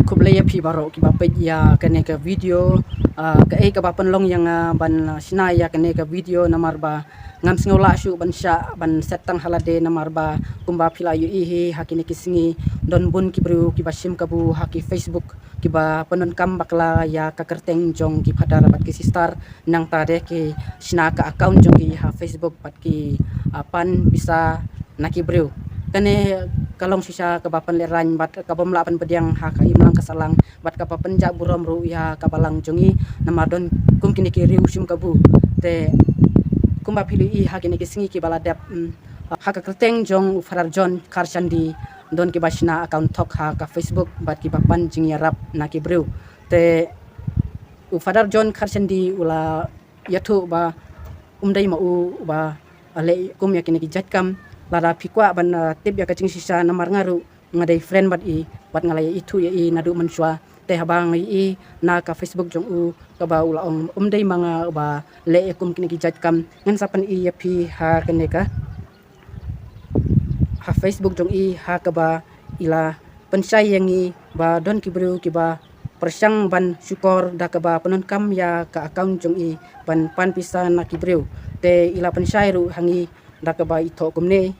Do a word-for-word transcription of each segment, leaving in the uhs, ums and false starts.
Khublei ïa phi baroh kiba peit ïa kane ka video. Ah, kaei kaba pynlong ïa nga ban, ah, shna ïa kane ka video namar ba ngam sngew lah shuh ban shah ban set tang ha lade namar ba kumba phi la ïohi hi ha kine ki sngi don bun ki briew kiba shim kabu ha ki Facebook kiba pyndonkam bakla ïa ka kyrteng jong ki phadar bad ki sister, nangta de ki shna ka account jong ki ha Facebook bad ki, ah, pan pisa na ki briew. Kane ka long shisha kaba pynlehraiñ bad kabym lah ban pdiang ha ka imlang ka sahlang bad kaba pynjah burom ruh ïa ka balang jong ngi namar don kum kine ki riew shim kabu. Te kumba phi la ïohi ha kine ki sngi kiba la dep, mm, ha ka kyrteng jong u Father John Kharchandi don kiba shna account thok ha ka Facebook bad kiba pan jingïarap na ki briew. Te u Father John Kharchandi u la ïathuh ba um dei ma u ba, ah, leh kum ïa kine ki jait kam. Lada phi kwah ban, ah, tip ïa ka jingshisha namar nga ruh nga dei friend bad i bad nga la ïa ithuh ïa i naduh mynshuwa. Te haba nga ïohi na ka Facebook jong u kaba u la ong um dei ma nga ba leh ïa kum kine ki jait kam, ngan sa pyni ïa phi ha kane ka ha Facebook jong i ha kaba i la pynshai ïa ngi ba don ki briew kiba pyrshang ban shukor da kaba pyndonkam ïa ka account jong i ban pan pisa na ki briew. Te i la pynshai ruh ha ngi da kaba i thoh kumne.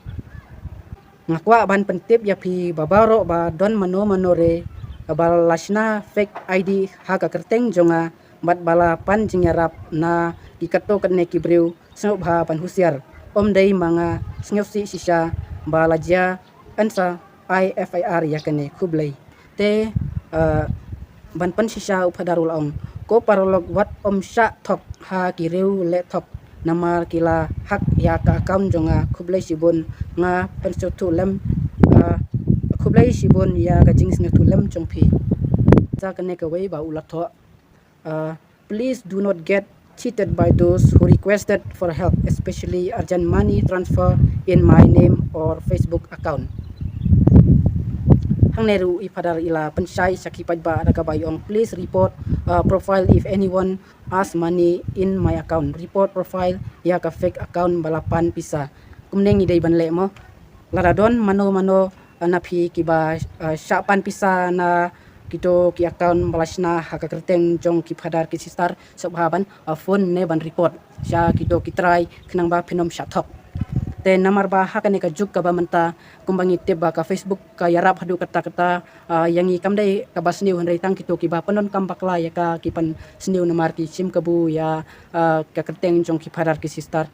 Nga kwah ban pyntip ïa phi ba baroh ba don mano mano re ba la shna fake I D ha ka kyrteng jong nga bad ba la pan jingïarap na ki katto katne ki briew, sngewbha ban husiar. Um dei ma nga, sngewsih shisha ba la jia, yn sa ai F I R ïa kane. Khublei. Te, eh, ban pynshisha u Phadar u la ong, ko paralok wat ym shah thok ha ki riew leh thok namar ki la hack ïa ka account jong nga. Khublei shibun, nga pynsngewthuh lem, eh, khublei shibun ïa ka jingsngewthuh lem jong phi. Sa kane kawei ba u la thoh, uh, please do not get cheated by those who requested for help, especially urgent money transfer in my name or Facebook account. Hangne ruh i Phadar i la pynshai sha ki paidbah da kaba i ong, please report, uh, profile if anyone ask money in my account. Report profile ïa ka fake account ba la pan pisa. Kumne ngi dei ban leh mo. Lada don mano mano, eh, na phi kiba, eh, shah pan pisa na kito ki account ba la shna ha ka kyrteng jong ki Phadar ki sister, sngewbha ban, eh, phone ne ban report sha kito ki trai khnang ba phin ym shah thok. Te namar ba ha kane ka juk kaba mynta kumba ngi tip ba ka Facebook ka ïarap haduh katta katta, ah, ïa ngi kam dei kaba sniew hynrei tang kito kiba pyndonkam bakla ïa ka ki pynsniew namar ki shim kabu ïa, ah, ka kyrteng jong ki Phadar ki sister.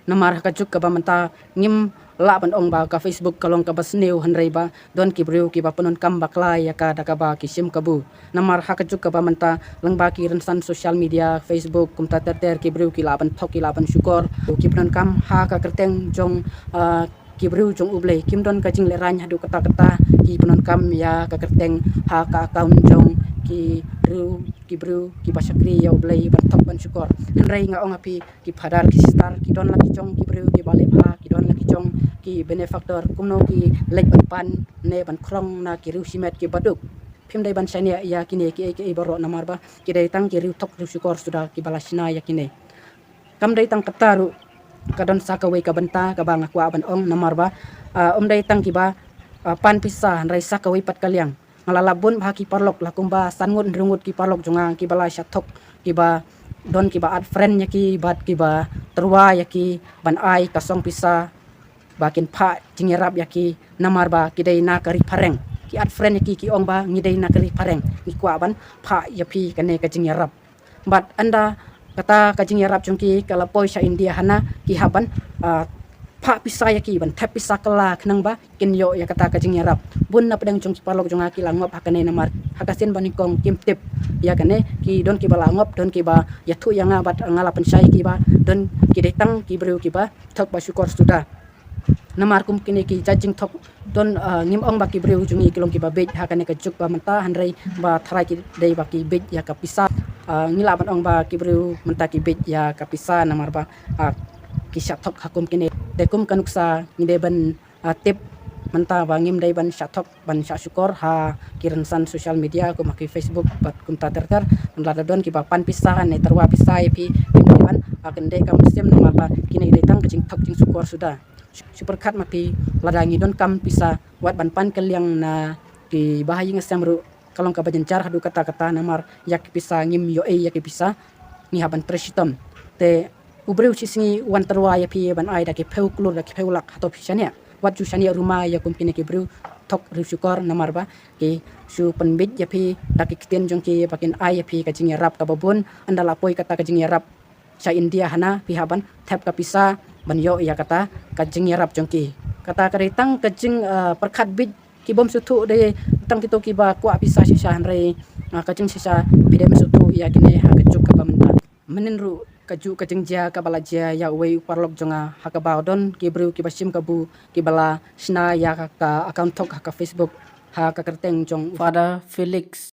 Namar ha ka juk kaba mynta ngim lah ban ong ba ka Facebook ka long kaba sniew hynrei ba don ki briew kiba pyndonkam bakla ïa ka da kaba ki shim kabu. Namar ha ka juk kaba mynta lyngba ki rynsan social media, Facebook, kumta ter ter ki briew ki lah ban thok, ki lah ban shukor, ki pyndonkam ha ka kyrteng jong, ah, ki briew jong U Blei. Kim don ka jinglehraiñ haduh katta katta, ki pyndonkam ïa ka kyrteng ha ka account jong ki briew, ki briew kiba shakri ïa U Blei ban thok ban shukor. Hynrei nga ong ha phi, ki Phadar ki sister ki don la ki jong ki briew kiba leh bha, ki don la ki jong ki benefactor, kumno ki leit ban pan ne ban khrong na ki riew shimet kiba duk. Phim dei ban shaniah ïa kine kiei kiei baroh namar ba ki dei tang ki riew thok riew shukor suda kiba la shna ïa kine. Kam dei tang kata ruh, ka don sa kawei ka bynta kaba nga kwah ban ong namar ba, ah, ym dei tang kiba, ah, pan pisa hynrei sa kawei pat ka liang. Nga la lap bun bha ki paralok, la kumba san ngut hynriew ngut ki paralok jong nga kiba la shah thok, kiba don kiba add friend ïa ki bad kiba tyrwa ïa ki ban ai ka song pisa ba kin phah jingïarap ïa ki namar ba ki dei na ka ri phareng. Ki add friend ïa ki, ki ong ba ngi dei na ka ri phareng, ngi kwah ban phah ïa phi kane ka jingïarap. Bad ynda kata ka jingïarap jong ki ka la poi sha India hana, ki hap ban, ah, phah pisa ïa ki, ban thep pisa kylla khnang ba kin ïoh ïa kata ka jingïarap. Bun na pdeng jong ki paralok jong nga ki la ngop ha kane namar ha ka sien ba nyngkong kim tip ïa kane, ki don kiba la ngop, don kiba ïathuh ïa nga bad nga la pynshai ïa ki ba don ki dei tang ki briew kiba thok ba shukor suda. Namar kum kine ki jait jingthok don, ah, ngim ong ba ki briew jong ngi ki long kiba bieit ha kane ka juk ba mynta hynrei ba tharai ki dei ba ki bieit ïa ka pisa. Ah, ngi lah ban ong ba ki briew mynta ki bieit ïa ka pisa namar ba, ah, ki shah thok ha kum kine. Te kum ka nuksa ngi dei ban, ah, tip mynta ba ngim dei ban shah thok ban shah shukor ha ki rynsan social media kum ha ki Facebook bad kumta ter ter. Lada don kiba pan pisa ne tyrwa pisa ïa phi, ngim dei ban, ah, kyndit ka mynsiem namar ba kine ki dei tang ka jingthok jingshukor suda. Shu pyrkhat ma phi, lada ngi donkam pisa wat ban pan kylliang na Ki ba ha ïing ha sem ruh ka long kaba jynjar haduh katta katta namar ïa ki pisa ngim ïoh ei ïa ki pisa, ngi hap ban trei shitom. Te u briew shi sngi u wan tyrwa ïa phi ban ai da ki phew klur da ki phew lak, hato phi shaniah? Wat ju shaniah ruh ma ïa kum kine ki briew thok riew shukor namar ba ki shu pynbit ïa phi da ki ktien jong ki ba kin ai ïa phi ka jingïarap kaba bun. Ynda la poi kata ka jingïarap sha India hana, phi hap ban thep ka pisa ban ïoh ïa kata ka jingïarap jong ki. Kata ka dei tang ka jing, eh, pyrkhat bit, ki bym sngewthuh, dei tang kito kiba kwah pisa shisha, hynrei, eh, ka jingshisha phi dei ban sngewthuh ïa kine ha ka juk kaba mynta. Mynnin ruh ka juk ka jingjia kaba la jia ïa uwei u paralok jong nga, ha kaba u don ki briew kiba shim kabu kiba la shna ïa ka, ka account thok ha ka Facebook ha ka kyrteng jong Father Felix.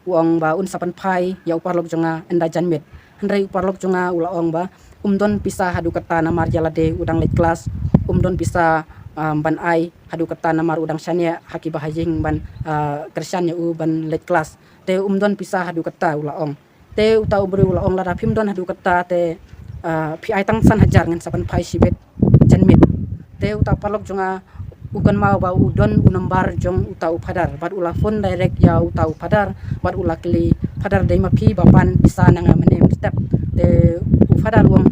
U ong ba un sa pynphai ïa u paralok jong nga ynda janmiet. Hynrei u paralok jong nga u la ong ba um don pisa haduh katta namar ïa lade u dang leit klas, um don pisa, um, ban ai haduh katta namar u dang shaniah ha kiba ha ïing ban, uh, kyrshan ïa u ban leit klas. Te um don pisa haduh katta, u la ong. Te uta u briew u la ong, lada phim don haduh katta te, uh, phi ai tang san hajar, ngan sa pynphai shibit janmiet. Te uta u paralok jong nga u kynmaw ba u don u nambar jong uta u Father bad u la phone direct ïa uta u Father bad u la kylli, Father, dei ma phi ba pan pisa na nga mynne mynstep? Te u Father u ong,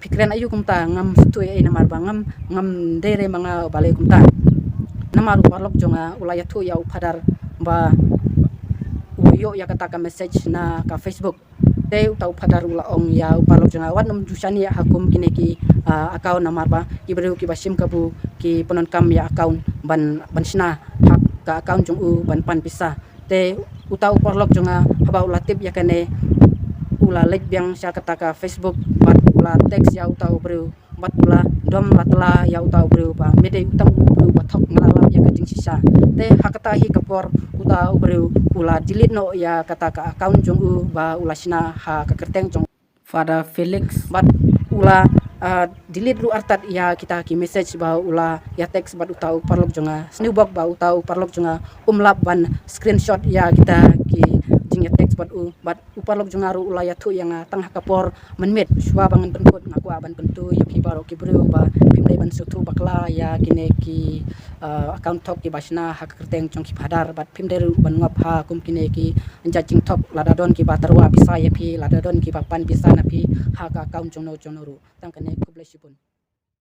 phi kren aïu kumta? Ngam sngewthuh ei namar ba ngam, ngam dei re ma nga ba leh kumta. Namar u paralok jong nga u la ïathuh ïa u Father ba u ïoh ïa kata ka message na ka Facebook. Te uta u Father u la ong ïa u paralok jong nga, wat nym ju shaniah ha kum kine ki, ah, account namar ba ki briew kiba shim kabu ki pyndonkam ïa account ban, ban shna ha ka account jong u ban pan pisa. Te uta u paralok jong nga haba u la tip ïa kane, u la leit biang sha kata ka Facebook bad u la text ïa uta u briew bad u la dom la tla ïa uta u briew ba me dei u tang u briew ba thok, nga la lap ïa ka jingshisha. Te ha kata hi ka por uta u briew u la delete noh ïa kata ka account jong u ba u la shna ha ka kyrteng jong Father Felix bad u la, ah, delete ruh artat ïa kita ki message ba u la ïa text bad uta u paralok jong nga. Sniewbok ba uta u paralok jong nga um lap ban screenshot ïa kita ki jingïa text bad u, bad u paralok jong nga ruh u la ïathuh ïa nga tang ha ka por mynmiet. Shuwa ba ngan pynkut, nga kwah ban kyntu ïa phi baroh ki briew ba phim dei ban sngewthuh bakla ïa kine ki, ah, account thok kiba shna ha ka kyrteng jong ki Father bad phim dei ruh ban ngop ha kum kine ki jait jingthok, lada don kiba tyrwa pisa ïa phi, lada don kiba pan pisa na phi ha ka account jongno jongno ruh. Tang kane, khublei shibun.